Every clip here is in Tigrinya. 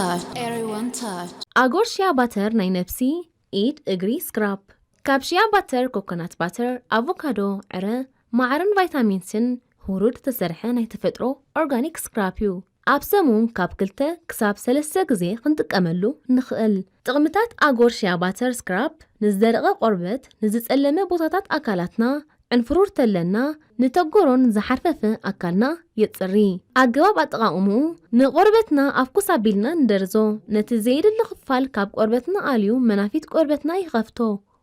Touch. Everyone touch. ኣጎር ሽያ ባተር ናይ ነብሲ፣ ኢድ፣ እግሪ፣ ስክራፕ። ካብ ሽያ ባተር፣ ኮኮናት ባተር፣ ኣቮካዶ፣ ዕረ፣ ማዓርን ቫይታሚን ሲን ሁሩድ ዝተሰርሐ ናይ ተፈጥሮ ኦርጋኒክ ስክራፕ እዩ። ኣብ ሰሙን ካብ ክልተ ክሳብ ሰለስተ ግዜ ክንጥቀመሉ ንኽእል። ጥቕምታት ኣጎር ሽያ ባተር ስክራፕ ንዝደረቐ ቆርበት፣ ንዝጸለመ ቦታታት ኣካላትና፣ ዕንፍሩር ተለና፣ ንተጎሮን ዝሓርፈፈ ኣካልና የጽሪ። ኣገባብ ኣጠቓቕምኡ ንቆርበትና ኣፍኩስ ኣቢልና ንደርዞ። ነቲ ዘየድሊ ክፋል ካብ ቆርበትና ኣልዩ መናፊት ቆርበትና ይኸፍቶ።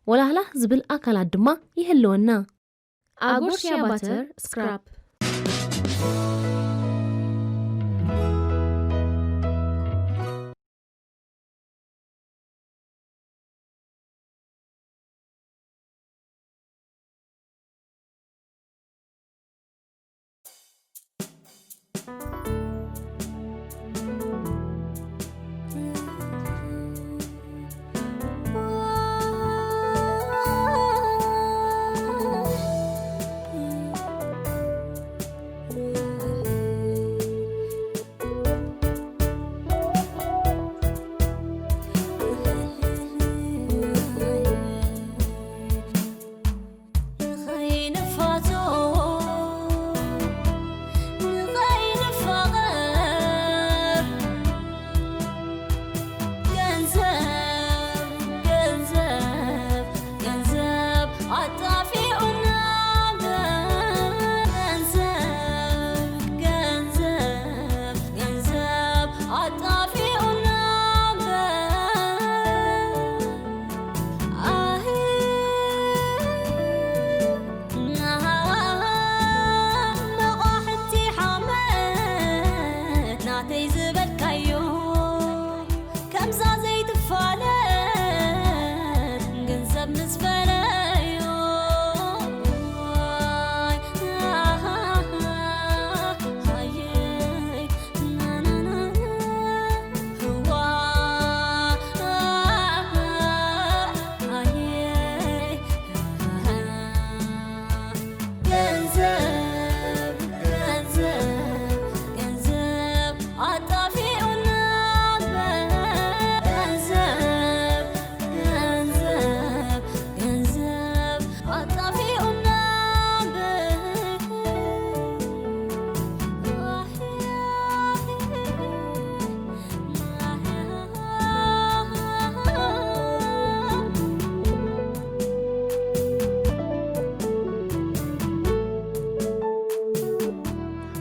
ወላህላህ ዝብል ኣካላት ድማ ይህልወና። ኣጎር ሽያ ባተር ስክራፕ። ንኸይንፋቶ፣ ንኸይንፋቐር፣ ገንዘብ፣ ገንዘብ፣ ገንዘብ ኣጣፊኡና እምበር፣ ገንዘብ፣ ገንዘብ፣ ገንዘብ ኣጣፊኡና እምበር። ኣህ፣ መቋሕቲ ሓመድ ናተይ ዝበልካዮ፣ ከምዛ ዘይትፋለጥ ገንዘብ ምስ ፈረዮ። ገንዘብ፣ ገንዘብ፣ ገንዘብ ኣጣፊኡና እምበር። ገንዘብ፣ ገንዘብ፣ ገንዘብ ኣጣፊኡና እምበር።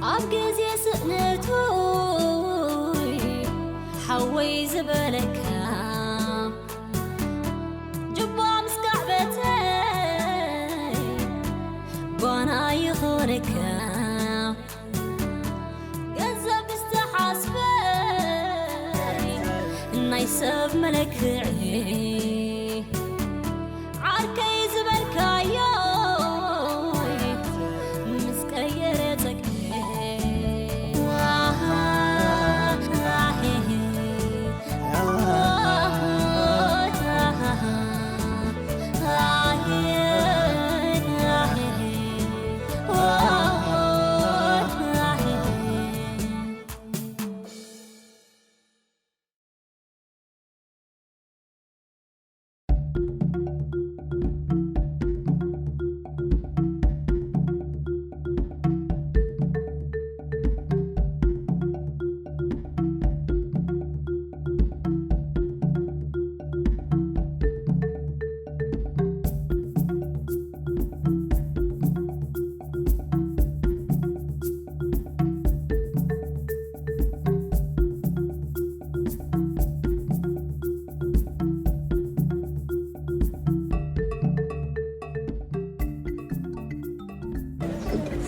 ኣብ ግዜ ስእነቱይ ሓወይ ዝበለካ፣ ጅባ ምስ ካዕበተይ ጓና ይኾነካ። ገንዘብ ዝተሓስበ ናይ ሰብ መለክዒ፣ ዓርከይ ዝበልካዮ ምስ ቀየረ ጸግዒ።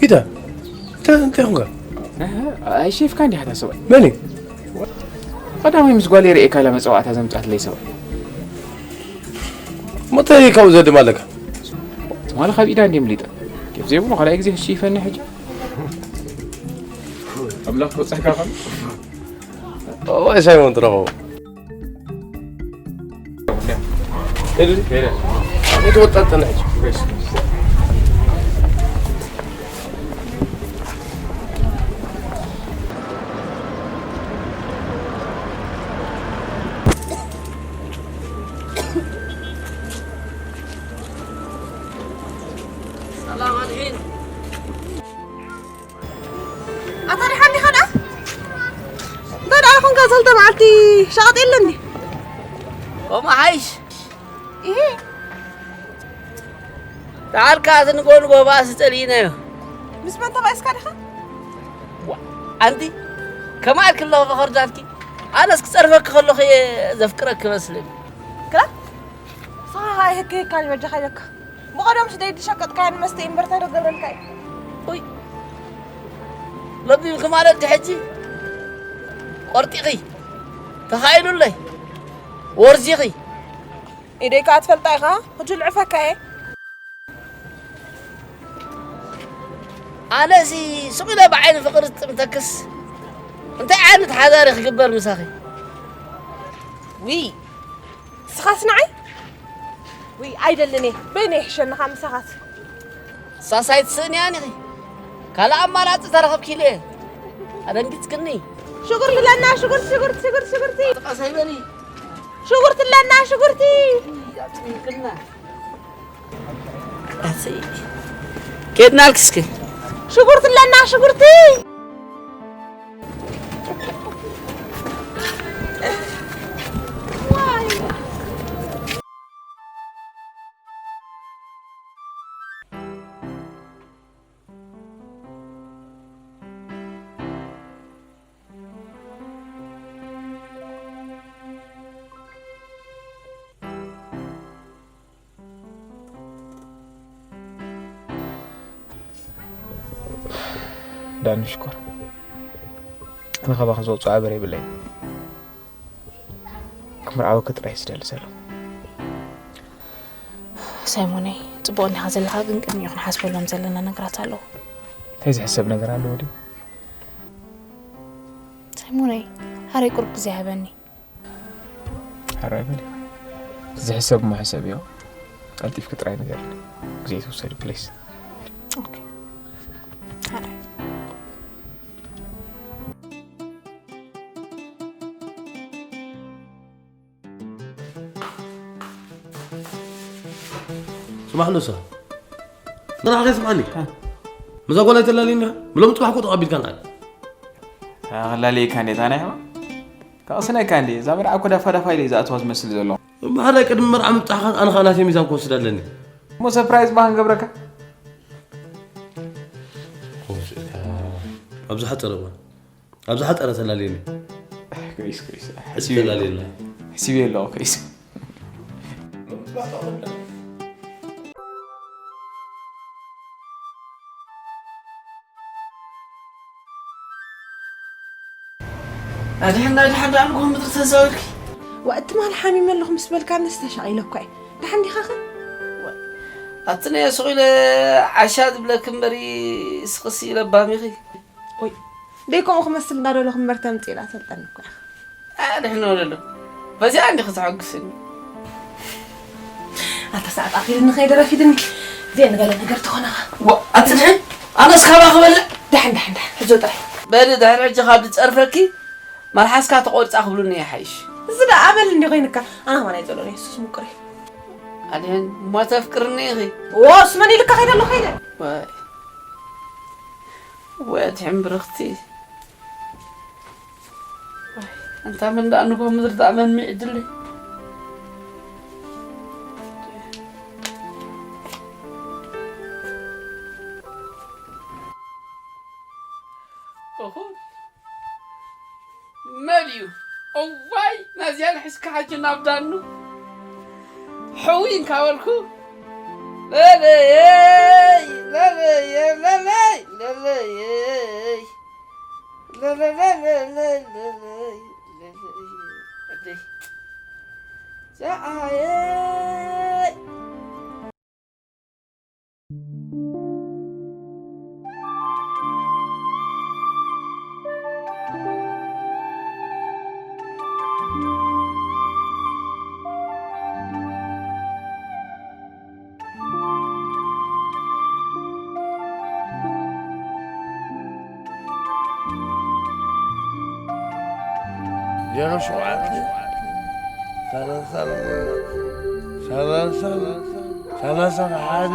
ኢታ፣ እንታይ፣ እንታይ ኾንካ? ኣይ፣ ሼፍካ እንዲኻ እታ ሰብኣይ። መን እዩ? ቀዳማይ ምስ ጓለይ ርኤካ ኢላ መጸዋዕታ ዘምጻትለይ ሰብኣይ። እሞ እንታይ ካብኡ ዘድማ ኣለካ? ትማሊ ካብ ኢዳ እንድየ ምሊጠ። ኬፍ ዘይብሉ ካልኣይ ግዜ ክሽይፈኒ ሕጂ። ኣምላኽ ክወጽሕካ ኸም። እዋይ ሳይሞን ትረኸቦ። ሄደ። ሄደ። እቱ ወጣት ጠና ሕጂ። ወይስ። ሰልተ መዓልቲ ሸቐጥ የለን ድዩ? ከምኡ ሓይሽ። እሂ። ደሓር ከኣ እቲ ንጎ ንጎ ባእሲ ጸሊእናዮ። ምስ መን ተባኢስካ ዲኻ? ዋ፣ ኣንቲ፣ ከማይ ኢልኪ ኣለኺ ፈኸርዳልኪ። ኣነስ ክጸርፈኪ ከለኹ እየ ዘፍቅረኪ መስለኒ። ክላ? ንስኻ ኸኣ ይህከየካ እዩ በጃኻ ኢለካ። ብቐደሙስ ደይ ድሸቀጥካዮ ንመስተ እምበር እንታይ ዶ ገብረልካ እዩ? ኡይ፣ ለቢምኪ ማለት ድሕጂ ቆርጢኺ፣ ተኻኢሉለይ፣ ወርዚኺ። ኢደይ ከኣ ትፈልጣ ኢኻ፣ ሕጂ ልዕፈካ እየ። ኣነሲ ሱቕ ኢለ ብዓይኒ ፍቕሪ ዝጥምተክስ እንታይ ዓይነት ሓዳር እዩ ክግበር ምሳኺ? ዊይ፣ ንስኻስ ንዓይ? ዊይ፣ ኣይደልን እየ። በይነይ ይሕሸኒ ካብ ምሳኻት። ሳሳይት ስእንያን ኢኺ። ካልእ ኣማራጺ ተረኸብኪ ኢለ እየ። ኣደንጊጽክኒ። ሽጉርቲ ኣለና፣ ሽጉርቲ፣ ሽጉርቲ፣ ሽጉርቲ፣ ሽጉርቲ። ጥቀሰይ በሊ። ሽጉርቲ ኣለና፣ ሽጉርቲ። ያጽንክና። ኣሰይ። ኬድናልክ እስኪ። ሽጉርቲ ኣለና፣ ሽጉርቲ። ዳኒ ሽኮር፣ ኣነ ካባኺ ዝወፅኦ ኣበር የብለይን። ክምርዓወኪ ጥራይ ዝደሊ ዘለኹ። ሳይሞነይ፣ ጽቡቕ እንዲኻ ዘለኻ፣ ግን ቅድሚኡ ክንሓስበሎም ዘለና ነገራት ኣለዉ። እንታይ ዝሕሰብ ነገር ኣለዎ ድዩ? ሳይሞነይ፣ ሓረይ ቁሩብ ግዜ ሃበኒ። ሓራይ በሊ። ዝሕሰብ እሞ ሕሰብዮ። ቀልጢፍኪ ጥራይ ንገርኒ። ግዜ ትውሰዲ ፕሊስ። ኦኬ። ሓራይ። ስማዕ ንሳ ንራኸ ስማዕኒ። ምዛ ጓል ኣይተላልይና። ብሎም ጽባሕ ኮ ተቐቢልካ ንዓይ። ተኸላለየካ እንዴት ኣነ ሕማ? ከቕስነካ እንዴ? እዛ መርዓ እኮ ዳፋ ዳፋ ኢለ እዩ ዝኣትዋ ዝመስል ዘሎ። እምበኣር ናይ ቅድሚ መርዓ ምብጻሕኻስ ኣነ ኸኣ ናተይ ሚዛን ክወስድ ኣለኒ። እሞ ሰርፕራይዝ ባህ ክንገብረካ? ኣብ ዝሓጸረ እዋን፣ ኣብ ዝሓጸረ ተላልየኒ። ኮይስ ኮይስ። ሕጂ ተላልየና። ሕሲበዮ ኣለኹ ኮይስ። ኣድሕን ኣድሓን ደኣ ንግሆ ምድሪ ተዛዊርኪ። ዋእ ትማል ሓሚመ ኣለኹ ምስ በልካኒ ተሻቒለ እኳ እየ። ደሓን ዲኻኸ? ኣቲ ነየ ሱቕ ኢለ ዓሻ ዝብለኪ እምበሪ ስቕሲ ለባም ኢኺ። ኦይ ደይ ከምኡ ክመስል እንዳደለኹ እምበር ተምጽእ ኢላ ተልጠኒ እኳ ኢኻ። ኣድሕን ወለሎ በዚኣ እንዲኺ ተሐጉስኒ። ኣታ ሰዓት ኣኺሉ ንኸይደ ረፊድኒ። ዘየንገለ ነገር ተኾነኻ። ዋ ኣቲ ድሕን ኣነስ ካባ ክበልዕ። ደሓን ደሓን ደሓን ሕዞ ጥራይ። በሊ ድሕሪ ሕጂ ካብ ዝጸርፈኪ መልሓስካ ተቖርጻ ክብሉኒ ይሓይሽ። እዚ ደኣ ኣበል እንዲ ኮይንካ ኣነ ከማን ኣይጸልኦን እየ ሱስ ምቁር እዩ። ኣድሕን እሞ ተፍቅርኒ ኢኺ። ዎስ መን ኢልካ ከይደ ኣለኹ ከይደ። ዋይ ወይ ኣድሕን ብርኽቲ። ኣንታ መን ደኣ ንጎ ምድሪ ደኣ መን ሚዕድለይ። ኦሆ መን እዩ እዋይ ናዚያን ሒዝካ ሓጂ ናብ ዳኑ ሕውይ እንካ በልኩ ለለየይ ለለየ ለለይ ለለየይ ለለለለለለይ ለለይ ለለይ ሰዓየይ ዜሮ ሸውዓተ ሰላሳ ሰላሳ ሰላሳ ሓደ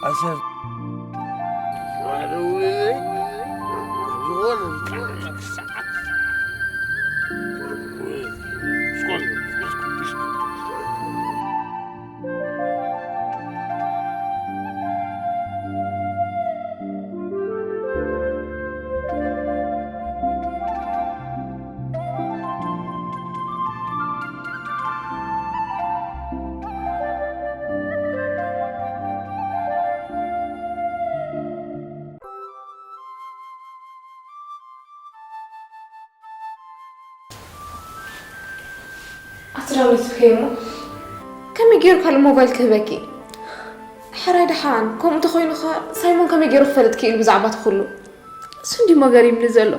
ዓሰርተ ኣቲ ዳዊት ከይሞ ከመይ ገይሩ ካልእ ሞባይል ክህበኪ? ሕራይ ደሓን ከምኡ እንተኾይኑ ኸ ሳይሞን ከመይ ገይሩ ክፈልጥ ክኢሉ ብዛዕባ እቲ ኩሉ? እሱ እንዲሞ ገሪምኒ ዘሎ።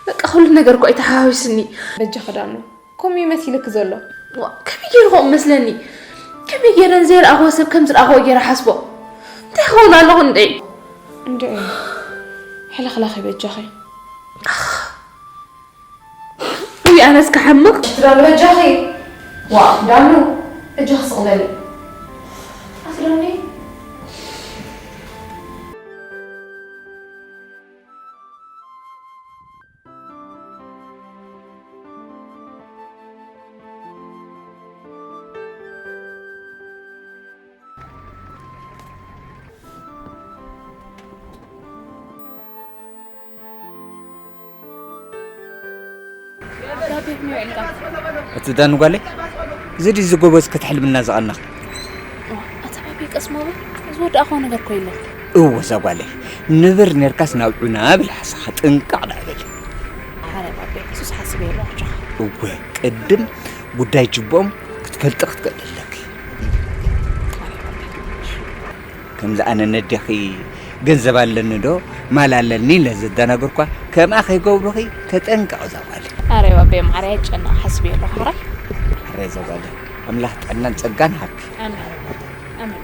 በቃ ኩሉ ነገር እኮ ኣይተሓዋዊስኒ። በጃ ክዳኑ ከምኡ እዩ መሲልክ ዘሎ። ዋ፣ ከመይ ገይሩ ከምኡ መስለኒ? ከመይ ገይረ ንዘይረኣኽዎ ሰብ ከም ዝረኣኽዎ ገይረ ሓስቦ? እንታይ ክኸውን ኣለኹ እንደ? እንደ ሕልኽላኺ በጃኺ። ውይ ኣነስ ክሓምቕ። ሽትራን በጃኺ። ዋ ዳኑ፣ እጅኺ ስቕ በሊ። ኣቲ ዳኒ። እቲ ዳኑ ጓለይ፣ እዚ ድዩ እዚ ጎበዝ ክትሕልምና ዝቐናኽ? ኣታ ባቢ ቀስ ሞብል፣ እዚ ወዳእኾ ነገር ኮይነ። እወ እዛ ጓለይ፣ ንብር ኔርካስ ናብ ዑና ብል ሓሳኻ ጥንቃቕ ደኣ በሊ። ኣረ ባቢ፣ ሱስ ሓስብ የለ ኣጆኻ። እወ፣ ቅድም ጉዳይ ጅቦም ክትፈልጢ ክትክእሊ ኣለኪ። ከምዚ ኣነ ነዴኺ ገንዘብ ኣለኒ ዶ ማል ኣለኒ ኢለ ዘደናገርኳ ከምኣ ከይገብሩኺ ተጠንቀቕ እዛ ጓል። ኣረ ባቤ ማዕረ ኣይጨነቕ ሓስብ የለ ሕራይ። ሕራይ እዛ ጓል ኣምላኽ ጥዕናን ጸጋን ሃብኪ። ኣሜን። ኣሜን።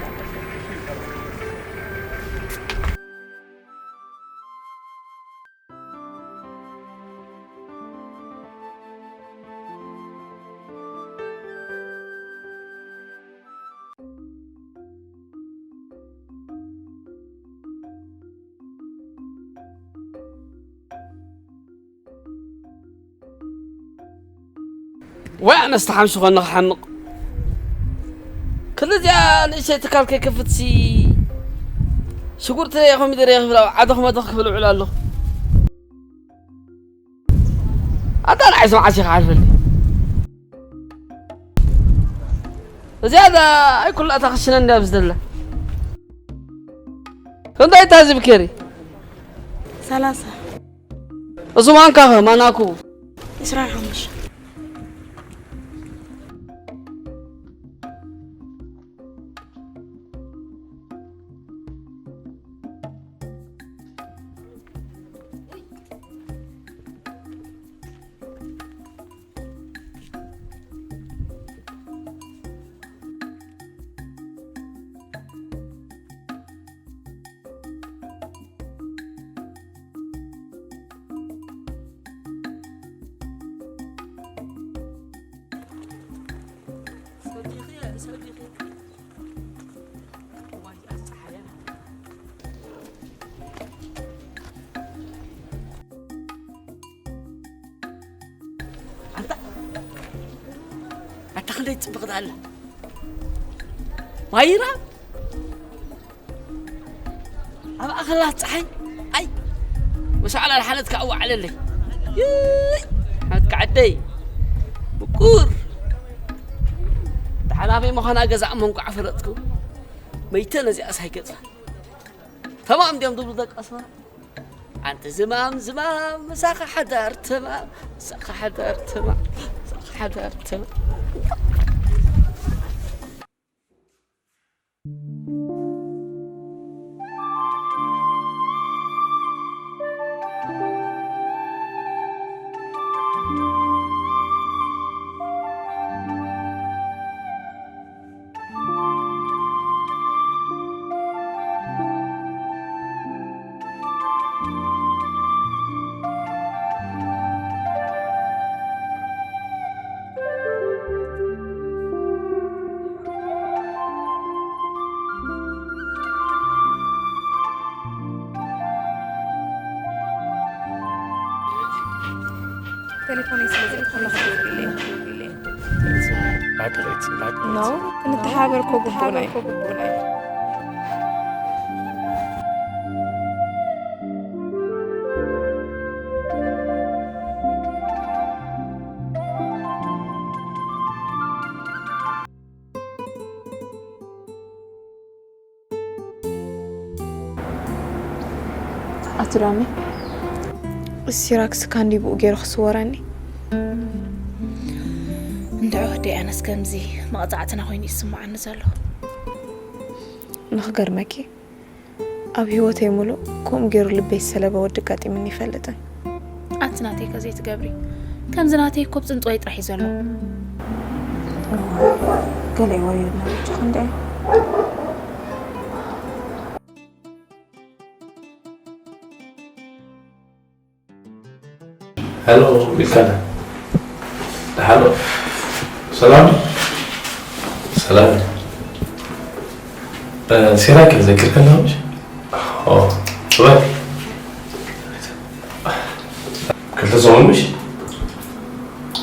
ወይ ኣነስ ተሓምሲ ኮነ ክሓምቕ። ክልዚኣ ንእሽተይ ትካል ከይከፍትሲ ሽጉርቲ ኮሚደረ ክብል ኣብ ዓደኽ መደኽ ክብል ውዕል ኣለኹ። ኣታ ንዓይስ መዓስ ኢኻ ሓልፈልኒ? እዚኣ ዳ ኣይ ኩላ እታ ክሽነኒ ኣብ ዝደላ። ክንደይ እታ ዝብከሪ? ሰላሳ። እሱ ማንካ ኸ ማናኩ? ዕስራን ሓሙሽተን። ኣታ ኣታ ክንደይ ትጽብቕ ኣላ ማይራ። ኣብ ኣኸላት ጸሓይ ኣይ መሻዕላ ሓለት ከኣ ወዓለለይ። ይይ ሓለት ከዓደይ ምቁር ተሓላሚ ምዃና ገዛ እሞ እንቋዕ ፈለጥኩ። መይተ ነዚኣ ሳይገጽ ተማም ድዮም ዝብሉ ደቂ ኣስመራ። ኣንቲ ዝማም ዝማም ምሳኻ ሓዳር ተማም ምሳኻ ሓዳር ተማም ምሳኻ ሓዳር ተማም። ቴሌፎነይ ስለ ዘይኮነ ክትደውልለይ። ኖ፣ ክንተሓባበር እኮ ግቡእና እዩ። ኣቲ ዳኒ፣ እዚ ሲራክስ ካንዲ ብኡ ገይሩ ክስወረኒ? እንድዒ ወደይ፣ ኣነስ ከምዚ መቕጻዕትና ኮይኑ ይስምዓኒ ዘሎ። ንኽገርመኪ፣ ኣብ ህይወተይ ሙሉእ ከምኡ ገይሩ ልበይ ዝሰለበ ወዲ ኣጋጢሙኒ ይፈልጥን። ኣቲ ናተይ ከ ዘይትገብሪ? ከምዚ ናተይ እኮ ብጽንጽዋይ ጥራሕ እዩ ዘሎ። ገለ ይወርየና ብቻ ክንደይ። ሄሎ ሚልካና። ሄሎ፣ ሰላም። ሰላም። ሲራክ ዘኪርካ ኣለሽ? ኦ፣ ጥበብ። ክልተ ሰሙን ምሽ?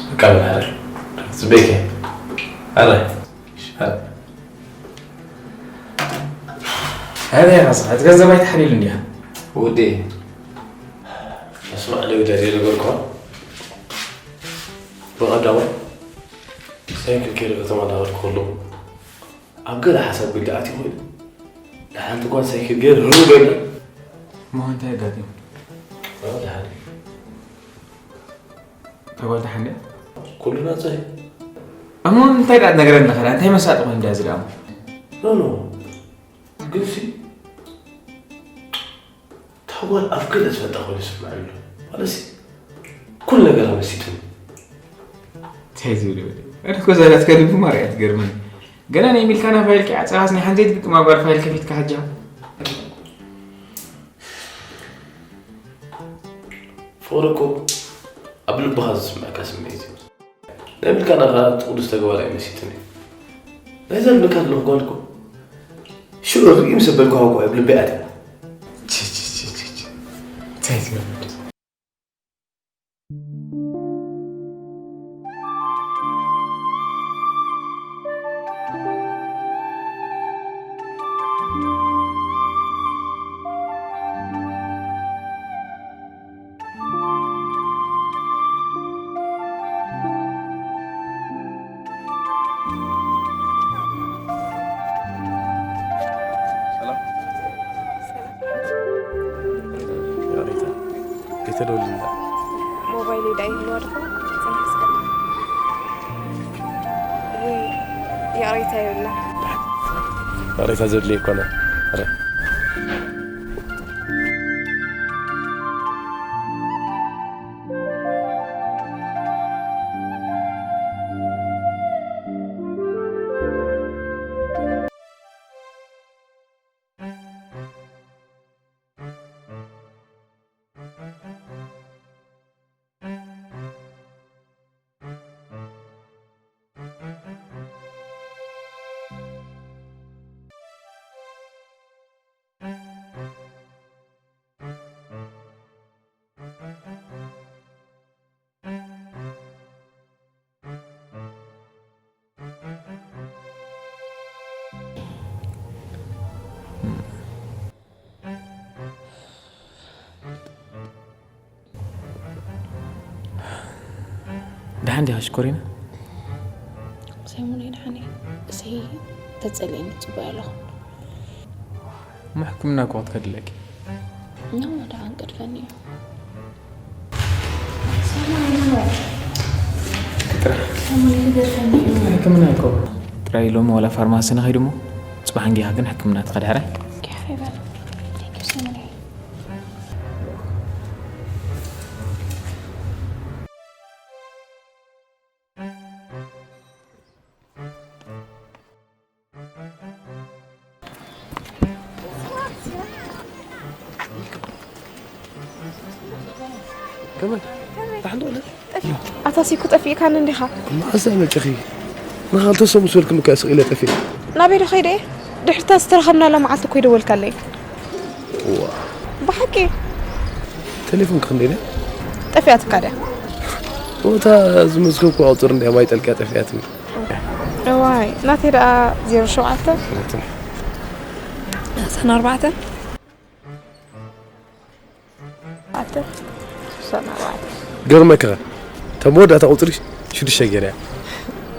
በቃ ምን አረ? ጽቤከ። አረ። ኣበይ ኢኻ ስኻ? እቲ ገንዘብ ኣይትሓልየሉ እንዲኻ? ውዴ፣ መስማዕ ለውዳ ዘይነበርኳ ብቐዳማይ ሳይክል ከይደ ከተማ እናኸድኩ ከለኹ ኣብ ገለ ሓሳብ ግዲ ኣትዩ ኮይኑ ንሓንቲ ጓል ሳይክል ገይረ ህው በለ። እሞ እንታይ ኣጋጢሙ? ደሓን ተጓል ደሓን ድያ? ኩሉ ናፀ እሞ እንታይ ደኣ ትነግረኒ ኣለኻ? እንታይ መሳጢ ኮይኑ እንድያ እዚ ደኣ እሞ? ኖ ኖ ግንሲ ተጓል ኣብ ገለ ዝፈጣ ኮይኑ ይስምዐኒ ኣሎ ማለትሲ ኩሉ ነገር ኣመሲጥኒ እንታይ ዝብል ይብል ኣነ እኮ እዛ ናትካ ልቢ ማርያ ትገርመኒ ገና ናይ ሚልካና ፋይል ከይዓፀኻስ ናይ ሓንተይቲ ግጥም ኣጓል ፋይል ከፊትካ ሕጃ ፍቕሪ እኮ ኣብ ልብኻ ዝስምዐካ ስምዒት እዩ ናይ ሚልካና ከኣ እቲ ቅዱስ ተግባር ኣይመሲጥኒ ናይዛ ልብካ ዘለኹ ጓል እኮ ሽዑ ርኢ ምስ በልኩ ሃውኮ ኣብ ልበይ ኣትያ እንታይ ትብል ይቕሬታ ከይተደውልልና ሞባይል ዳ ይህልዋ ድኹም ጽንሕ ስለ ወይ ይቕሬታ የብላ ይቕሬታ ዘድልየ ይኮነ ደሓን ዲኻ ሽኮሪና? ሰይሙነይ ደሓን እየ። እሰይ ተጸሊእኒ ጽቡቅ ኣለኹ። እሞ ሕክምና እኮ ክትከድለኪ። ኖ ደሓን ቀድፈኒ እዩ። ሕክምና እኮ ጥራይ ሎሚ ዋላ ፋርማሲ ንኸይድ እሞ ጽባሕ እንጊኻ ግን ሕክምና ትኸድ ሕራይ። ዲሓር ይበል። Thank you ሰይሙነይ። ከመይ ደሓን ዶ ኣታ ሲኩ ጠፊእካኒ እንዲኻ መዓስ መጨኺ ንኻልተ ሰብ ምስ በልኩም እካ ስቕ ኢለ ጠፊእ ናበይ ዶ ከይደ እየ ድሕርታ ዝተረኸብናላ መዓልቲ እኮ ይደወልካለይ ዋ ብሓቂ ቴሌፎን ክንደይ ድያ ጠፊኣትካ ድያ እታ ዝመዝገብኩ ቁፅር እንድያ ማይ ጠልቅያ ጠፊኣትኒ። እዋይ፣ ናተይ ደኣ ዜሮ ሸውዓተ፣ ኣስራን ኣርባዕተን፣ ኣተ፣ ኣስራን ኣርባዕተን። ገርመካ፣ እታ መወዳእታ ቁፅሪ ሽዱሽተ ገይረያ።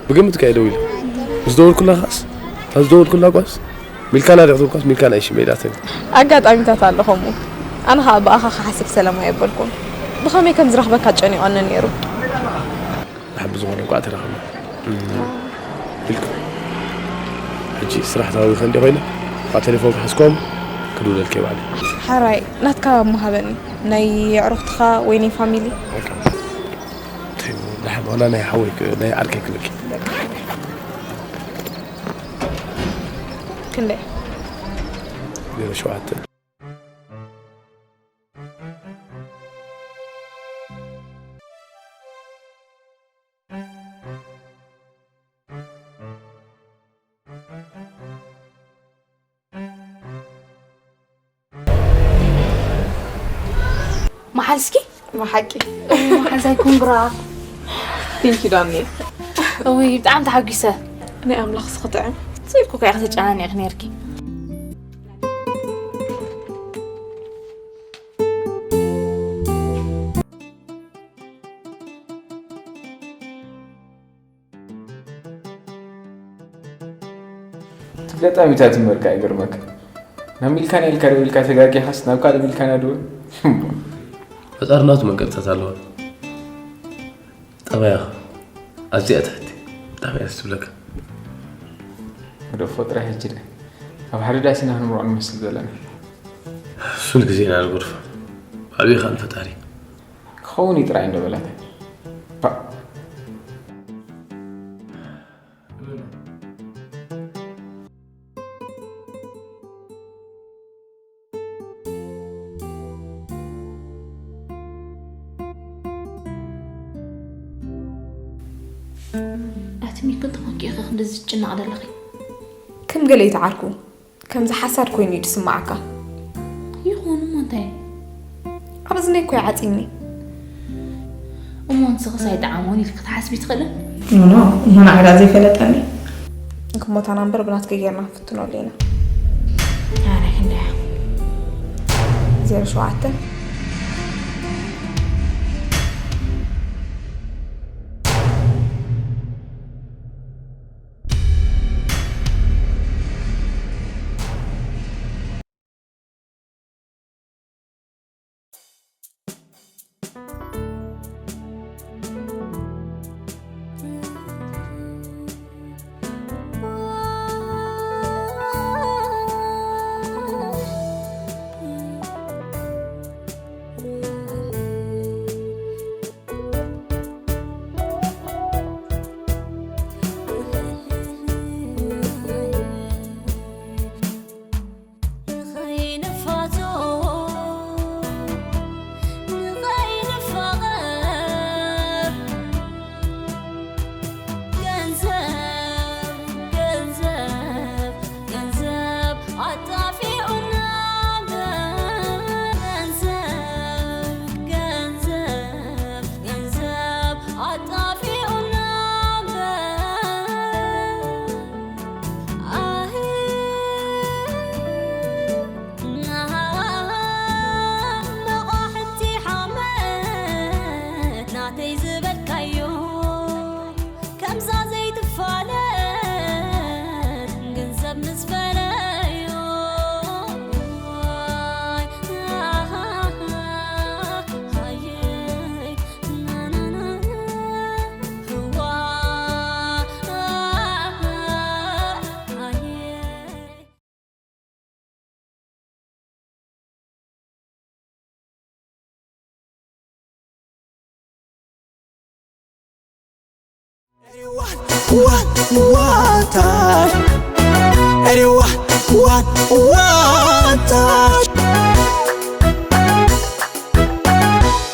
ብግምት ከ ደው ኢለ። ምስ ደወልኩላ ኻስ፣ እታ ዝደወልኩላ ኳስ፣ ሚልካና ዲያ ክትብል ኳስ፣ ሚልካና እሺ መይዳተኒ። ኣጋጣሚታት ኣሎ ከምኡ። ኣነ ኸኣ ብኣኻ ክሓስብ ሰላም ኣየበልኩን። ብኸመይ ከም ዝረኽበካ ጨኒቐኒ ነይሩ። ንሓቢ ዝኾነ እኳ ተራኸብና። እም፣ ኢልኩ። ሕጂ ስራሕ ተዋዊኸ እንዲ ኮይነ፣ ኣብ ቴሌፎን ክሓዝኮም ክድውለልኪ እየ ባዕለይ። ሓራይ፣ ናትካ እሞ ሃበኒ። ናይ ኣዕሩኽትኻ ወይ ናይ ፋሚሊ? በቃ። እንታይ ደሓን ዋላ ናይ ሓወይ ክ-፣ ናይ ዓርከይ ክብለኪ። ክንደይ? ዜሮ ሸውዓተ። መሓልስኪ? ብሓቂ። መሓዛይ ኮንግራ። ቴንኪ ዳኒ። እውይ፣ ብጣዕሚ ተሓጒሰ። ናይ ኣምላኽ ስኽጥዕም። ስኢልኩ ከ ኢኺ ተጨናኒቕኪ ነይርኪ። እቲ ገጣሚታት ይመርካ ይገርመካ። ናብ ሚልካና ኢልካ ደው ኢልካ ተጋጊኻስ ናብ ካልእ ሚልካና ደውል። ፈጣሪ ናቱ መንገድታት ኣለዎ። ጠባያኻ ኣዝያ ትሕቲ፣ ብጣዕሚ እያ ደስ ትብለካ። ወደ ፎጥራ ሕጂ ደ ኣብ ሓደ ዳስ ኢና ክንምርዖ ንመስል ዘለና። እሱ ንግዜ ኢና ንገድፎ። ኣብይ ኸኣ ንፈጣሪ። ክኸውን እዩ ጥራይ እንዶ በላታ። ፓ። ኣቲ ሚኪ፣ እንታይ ኮንኪ ኢኺ ክንድዚ ትጭነቒ ዘለኺ? ከም ገለ ይትዓርኩ፣ ከምዚ ሓሳድ ኮይኑ እዩ ዝስምዓካ። ይኹን እሞ እንታይ? ኣብ እዝነይ እኮ ይዓጺኒ። እሞ ንስኽስ ኣይጠዓሞን ኢልኪ ክትሓስቢ ትኽእልን? ኖ፣ ኖ፣ እሞ ንዓይ ደኣ ዘይፈለጠኒ። ክንሞት ኣና እምበር ብናትኪ ጌርና ክንፍትነሉ ኢና። ኣነ ክንደያ። ዜሮ ሸውዓተ። ገንዘብ፣ ገንዘብ፣ ገንዘብ ኣጣፊኡና። ገንዘብ፣ ገንዘብ፣ ገንዘብ ኣጣፊኡና። ኣህ፣ መቋሕቲ ሓመድ ናተይ ዝበልካዮ። ከምዛ ዘይትፋለጥ ገንዘብ ምስ ፈለዮ። Everyone, one, one time. Everyone, one, one time.